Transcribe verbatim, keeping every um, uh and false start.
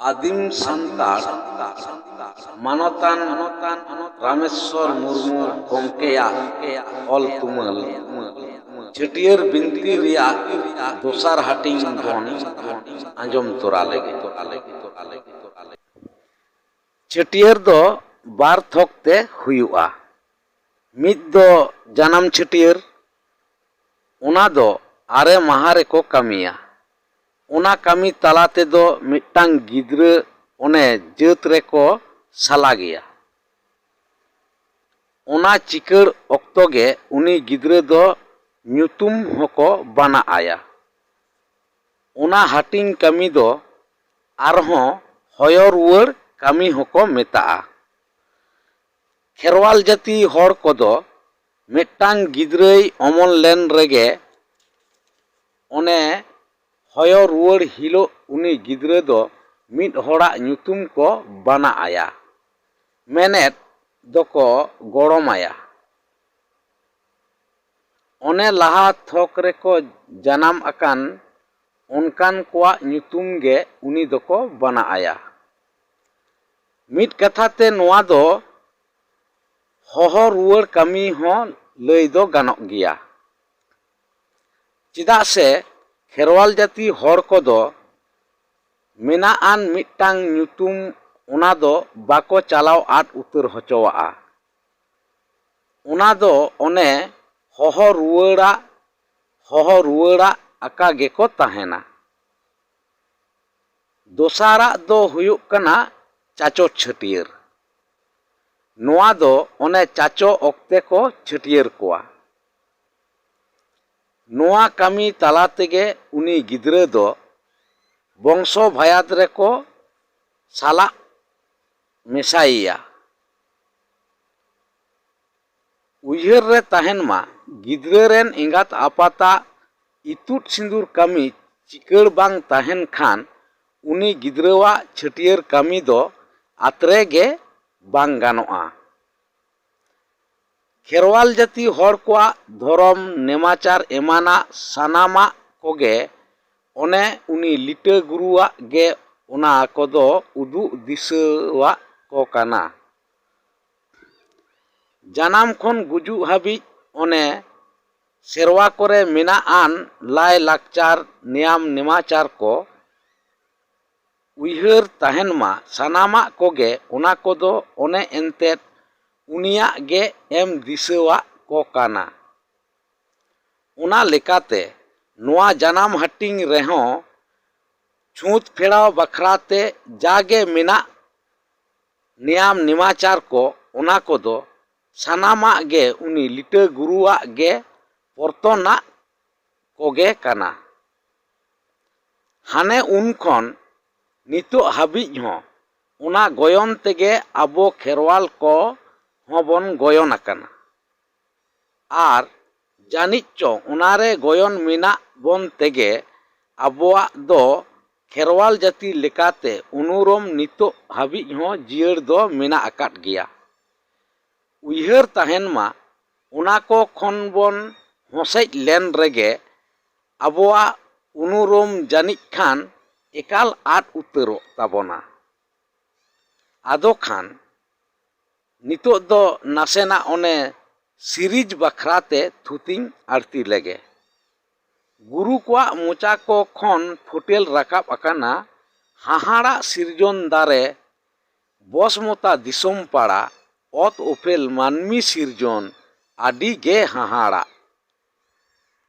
ᱟᱹᱫᱤᱢ ᱥᱟᱱᱛᱟᱲ ᱢᱟᱱᱚᱛᱟᱱ ᱨᱟᱢᱮᱥᱣᱚᱨ ᱢᱩᱨᱢᱩ ᱜᱚᱢᱠᱮᱭᱟᱜ ᱚᱞ ᱛᱩᱢᱟᱹᱞ ᱪᱷᱟᱹᱴᱭᱟᱹᱨ ᱵᱤᱱᱛᱤ ᱨᱮᱭᱟᱜ ᱫᱚᱥᱟᱨ ᱦᱟᱹᱴᱤᱧ ᱵᱚᱱ ᱟᱸᱡᱚᱢ ᱛᱚᱨᱟ ᱞᱮᱜᱮ᱾ ᱪᱷᱟᱹᱴᱭᱟᱹᱨ ᱫᱚ ᱵᱟᱨ ᱛᱷᱚᱠ ᱛᱮ ᱦᱩᱭᱩᱜᱼᱟ᱾ ᱢᱤᱫ ᱫᱚ ᱡᱟᱱᱟᱢ ᱪᱷᱟᱹᱴᱭᱟᱹᱨ, ᱚᱱᱟ ᱫᱚ ᱟᱨᱮ ᱢᱟᱦᱟ ᱨᱮᱠᱚ ᱠᱟᱹᱢᱤᱭᱟ᱾ ᱚᱱᱟ ᱠᱟᱹᱢᱤ ᱛᱟᱞᱟ ᱛᱮᱫᱚ ᱢᱤᱫᱴᱟᱝ ᱜᱤᱫᱽᱨᱟᱹ ᱚᱱᱮ ᱡᱟᱹᱛ ᱨᱮᱠᱚ ᱥᱟᱞᱟ ᱜᱮᱭᱟ᱾ ᱚᱱᱟ ᱪᱤᱠᱟᱹᱲ ᱚᱠᱛᱚ ᱜᱮ ᱩᱱᱤ ᱜᱤᱫᱽᱨᱟᱹ ᱫᱚ ᱧᱩᱛᱩᱢ ᱦᱚᱸᱠᱚ ᱵᱟᱱᱟᱜ ᱟᱭᱟ᱾ ᱚᱱᱟ ᱦᱟᱹᱴᱤᱧ ᱠᱟᱹᱢᱤ ᱫᱚ ᱟᱨᱦᱚᱸ ᱦᱚᱭᱚ ᱨᱩᱣᱟᱹᱲ ᱠᱟᱹᱢᱤ ᱦᱚᱸᱠᱚ ᱢᱮᱛᱟᱜᱼᱟ᱾ ᱠᱷᱮᱨᱣᱟᱞ ᱡᱟᱹᱛᱤ ᱦᱚᱲ ᱠᱚᱫᱚ ᱢᱤᱫᱴᱟᱝ ᱜᱤᱫᱽᱨᱟᱹᱭ ᱚᱢᱚᱱ ᱞᱮᱱ ᱨᱮᱜᱮ ᱚᱱᱮ ᱦᱚᱭᱚ ᱨᱩᱣᱟᱹᱲ ᱦᱤᱞᱳᱜ ᱩᱱᱤ ᱜᱤᱫᱽᱨᱟᱹ ᱫᱚ ᱢᱤᱫ ᱦᱚᱲᱟᱜ ᱧᱩᱛᱩᱢ ᱠᱚ ᱵᱟᱱᱟᱜ ᱟᱭᱟ, ᱢᱮᱱᱮᱫ ᱫᱚᱠᱚ ᱜᱚᱲᱚᱢᱟᱭᱟ᱾ ᱚᱱᱮ ᱞᱟᱦᱟ ᱛᱷᱚᱠ ᱨᱮᱠᱚ ᱡᱟᱱᱟᱢ ᱟᱠᱟᱱ ᱚᱱᱠᱟᱱ ᱠᱚᱣᱟᱜ ᱧᱩᱛᱩᱢ ᱜᱮ ᱩᱱᱤ ᱫᱚᱠᱚ ᱵᱟᱱᱟᱜ ᱟᱭᱟ᱾ ᱢᱤᱫ ᱠᱟᱛᱷᱟ ᱛᱮ ᱱᱚᱣᱟ ᱫᱚ ᱦᱚᱦᱚ ᱨᱩᱣᱟᱹᱲ ᱠᱟᱹᱢᱤ ᱦᱚᱸ ᱞᱟᱹᱭ ᱫᱚ ᱜᱟᱱᱚᱜ ᱜᱮᱭᱟ᱾ ᱪᱮᱫᱟᱜ ᱥᱮ ᱠᱷᱮᱨᱣᱟᱞ ᱡᱟᱹᱛᱤ ᱦᱚᱲ ᱠᱚᱫᱚ ᱢᱮᱱᱟᱜ ᱟᱱ ᱢᱤᱫᱴᱟᱝ ᱧᱩᱛᱩᱢ ᱚᱱᱟ ᱫᱚ ᱵᱟᱠᱚ ᱪᱟᱞᱟᱣ ᱟᱫ ᱩᱛᱟᱹᱨ ᱦᱚᱪᱚᱣᱟᱜᱼᱟ᱾ ᱚᱱᱟ ᱫᱚ ᱚᱱᱮ ᱦᱚᱦᱚ ᱨᱩᱣᱟᱹᱲᱟᱜ, ᱦᱚᱦᱚ ᱨᱩᱣᱟᱹᱲᱟᱜ ᱟᱠᱟ ᱜᱮᱠᱚ ᱛᱟᱦᱮᱱᱟ᱾ ᱫᱚᱥᱟᱨᱟᱜ ᱫᱚ ᱦᱩᱭᱩᱜ ᱠᱟᱱᱟ ᱪᱟᱪᱚ ᱪᱷᱟᱹᱴᱭᱟᱹᱨ᱾ ᱱᱚᱣᱟ ᱫᱚ ᱚᱱᱮ ᱪᱟᱪᱚ ᱚᱠᱛᱮ ᱠᱚ ᱪᱷᱟᱹᱴᱭᱟᱹᱨ ᱠᱚᱣᱟ᱾ ᱱᱚᱣᱟ ᱠᱟᱹᱢᱤ ᱛᱟᱞᱟ ᱛᱮᱜᱮ ᱩᱱᱤ ᱜᱤᱫᱽᱨᱟᱹ ᱫᱚ ᱵᱚᱝᱥᱚ ᱵᱷᱟᱭᱟᱫ ᱨᱮᱠᱚ ᱥᱟᱞᱟᱜ ᱢᱮᱥᱟᱭᱮᱭᱟ᱾ ᱩᱭᱦᱟᱹᱨ ᱨᱮ ᱛᱟᱦᱮᱱ ᱢᱟ, ᱜᱤᱫᱽᱨᱟᱹ ᱨᱮᱱ ᱮᱸᱜᱟᱛ ᱟᱯᱟᱛᱟᱜ ᱤᱛᱩᱫ ᱥᱤᱸᱫᱩᱨ ᱠᱟᱹᱢᱤ ᱪᱤᱠᱟᱹᱲ ᱵᱟᱝ ᱛᱟᱦᱮᱱ ᱠᱷᱟᱱ ᱩᱱᱤ ᱜᱤᱫᱽᱨᱟᱹᱣᱟᱜ ᱪᱷᱟᱹᱴᱭᱟᱹᱨ ᱠᱟᱹᱢᱤ ᱫᱚ ᱟᱛᱨᱮ ᱜᱮ ᱵᱟᱝ ᱜᱟᱱᱚᱜᱼᱟ᱾ ᱠᱷᱮᱨᱣᱟᱞ ᱡᱟᱹᱛᱤ ᱦᱚᱲ ᱠᱚᱣᱟᱜ ᱫᱷᱚᱨᱚᱢ, ᱱᱮᱢᱟᱪᱟᱨ ᱮᱢᱟᱱᱟᱜ ᱥᱟᱱᱟᱢᱟᱜ ᱠᱚᱜᱮ ᱚᱱᱮ ᱩᱱᱤ ᱞᱤᱴᱟᱹ ᱜᱩᱨᱩᱣᱟᱜ ᱜᱮ ᱚᱱᱟ ᱠᱚᱫᱚ ᱩᱫᱩᱜ ᱫᱤᱥᱟᱹᱣᱟᱜ ᱠᱚ ᱠᱟᱱᱟ᱾ ᱡᱟᱱᱟᱢ ᱠᱷᱚᱱ ᱜᱩᱡᱩᱜ ᱦᱟᱹᱵᱤᱡ ᱚᱱᱮ ᱥᱮᱨᱣᱟ ᱠᱚᱨᱮ ᱢᱮᱱᱟᱜ ᱟᱱ ᱞᱟᱭ ᱞᱟᱠᱪᱟᱨ, ᱱᱮᱭᱟᱢ ᱱᱮᱢᱟᱪᱟᱨ ᱠᱚ ᱩᱭᱦᱟᱹᱨ ᱛᱟᱦᱮᱱ ᱢᱟ, ᱥᱟᱱᱟᱢᱟᱜ ᱠᱚᱜᱮ ᱚᱱᱟ ᱠᱚᱫᱚ ᱚᱱᱮ ᱮᱱᱛᱮᱫ ᱩᱱᱤᱭᱟᱜ ᱜᱮ ᱮᱢ ᱫᱤᱥᱟᱹᱣᱟᱜ ᱠᱚ ᱠᱟᱱᱟ᱾ ᱚᱱᱟ ᱞᱮᱠᱟᱛᱮ ᱱᱚᱣᱟ ᱡᱟᱱᱟᱢ ᱦᱟᱹᱴᱤᱧ ᱨᱮᱦᱚᱸ ᱪᱷᱩᱸᱛ ᱯᱷᱮᱲᱟᱣ ᱵᱟᱠᱷᱨᱟ ᱛᱮ ᱡᱟᱜᱮ ᱢᱮᱱᱟᱜ ᱱᱮᱭᱟᱢ ᱱᱮᱢᱟᱪᱟᱨ ᱠᱚ, ᱚᱱᱟ ᱠᱚᱫᱚ ᱥᱟᱱᱟᱢᱟᱜ ᱜᱮ ᱩᱱᱤ ᱞᱤᱴᱟᱹ ᱜᱩᱨᱩᱣᱟᱜ ᱜᱮ ᱯᱚᱨᱛᱚᱱᱟᱜ ᱠᱚᱜᱮ ᱠᱟᱱᱟ᱾ ᱦᱟᱱᱮ ᱩᱱ ᱠᱷᱚᱱ ᱱᱤᱛᱚᱜ ᱦᱟᱹᱵᱤᱡ ᱦᱚᱸ ᱚᱱᱟ ᱜᱚᱭᱚᱱ ᱛᱮᱜᱮ ᱟᱵᱚ ᱠᱷᱮᱨᱣᱟᱞ ᱠᱚ ᱦᱚᱸᱵᱚᱱ ᱜᱚᱭᱚᱱ ᱟᱠᱟᱱᱟ᱾ ᱟᱨ ᱡᱟᱹᱱᱤᱡ ᱪᱚ ᱚᱱᱟᱨᱮ ᱜᱚᱭᱚᱱ ᱢᱮᱱᱟᱜ ᱵᱚᱱ ᱛᱮᱜᱮ ᱟᱵᱚᱣᱟᱜ ᱫᱚ ᱠᱷᱮᱨᱣᱟᱞ ᱡᱟᱹᱛᱤ ᱞᱮᱠᱟᱛᱮ ᱩᱱᱩᱨᱚᱢ ᱱᱤᱛᱚᱜ ᱦᱟᱹᱵᱤᱡ ᱦᱚᱸ ᱡᱤᱭᱟᱹᱲ ᱫᱚ ᱢᱮᱱᱟᱜ ᱟᱠᱟᱫ ᱜᱮᱭᱟ᱾ ᱩᱭᱦᱟᱹᱨ ᱛᱟᱦᱮᱱ ᱢᱟ, ᱚᱱᱟ ᱠᱚ ᱠᱷᱚᱱ ᱵᱚᱱ ᱦᱚᱸᱥᱮᱡ ᱞᱮᱱ ᱨᱮᱜᱮ ᱟᱵᱚᱣᱟᱜ ᱩᱱᱩᱨᱩᱢ ᱡᱟᱹᱱᱤᱡ ᱠᱷᱟᱱ ᱮᱠᱟᱞ ᱟᱫ ᱩᱛᱟᱹᱨᱚᱜ ᱛᱟᱵᱚᱱᱟ᱾ ᱟᱫᱚ ᱠᱷᱟᱱ ᱱᱤᱛᱚᱜ ᱫᱚ ᱱᱟᱥᱮᱱᱟᱜ ᱚᱱᱮ ᱥᱤᱨᱤᱡᱽ ᱵᱟᱠᱷᱨᱟ ᱛᱮ ᱛᱷᱩᱛᱤᱧ ᱟᱹᱲᱛᱤ ᱞᱮᱜᱮ᱾ ᱜᱩᱨᱩ ᱠᱚᱣᱟᱜ ᱢᱚᱪᱟ ᱠᱚ ᱠᱷᱚᱱ ᱯᱷᱩᱴᱮᱞ ᱨᱟᱠᱟᱵ ᱟᱠᱟᱱᱟ ᱦᱟᱦᱟᱲᱟᱜ ᱥᱤᱨᱡᱚᱱ ᱫᱟᱨᱮ, ᱵᱚᱥᱢᱚᱛᱟ ᱫᱤᱥᱚᱢ ᱯᱟᱲᱟ, ᱚᱛ ᱩᱯᱮᱞ ᱢᱟᱹᱱᱢᱤ ᱥᱤᱨᱡᱚᱱ, ᱟᱹᱰᱤ ᱜᱮ ᱦᱟᱦᱟᱲᱟᱜ᱾